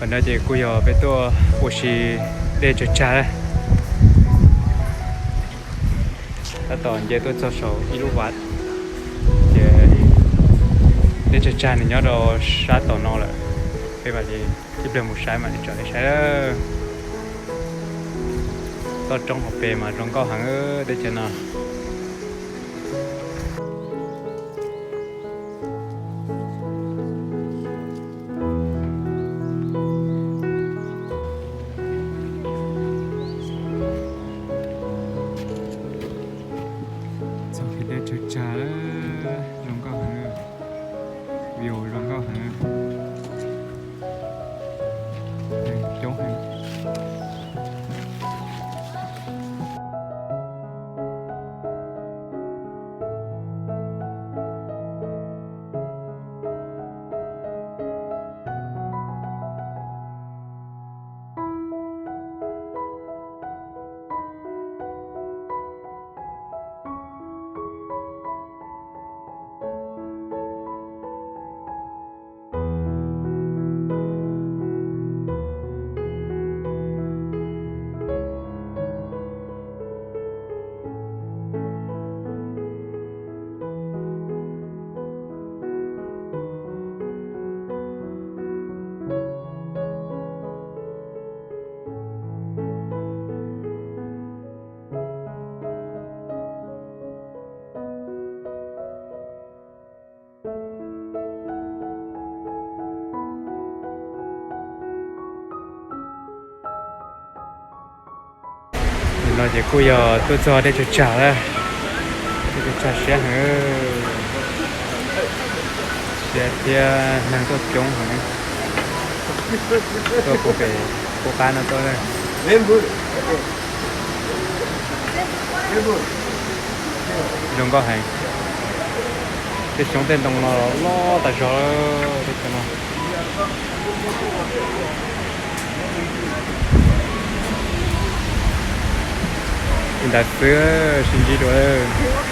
Tam no ces kuj yog peb tuaj ua si dej tsawg tsag lawm. Tab tom nce tuaj txog saum ib lub vaj, ces dej tsawg tsag nws nyob rau sab tom no lawm. Peb mam li ib pliag mus saib mam li tsom nej saib. Toj roob hauv pes mas zoo nkauj heev teb chaws no. Txog kev dej tsawg tsag, zoo nkauj heev, view zoo nkauj heev, neeg coob heev. No ces kuj yog tuaj txog dej tsawg tsag lawm, dej tsawg tsag siab heev, siab thiab neeg tuaj coob heev, tuaj puag pem qub qab no tuaj. Zoo nkauj heev, tej xyoob tej ntoo no loj tas zog, tej xyoob no. Li ntawd xwb sib ntsib dua lawm.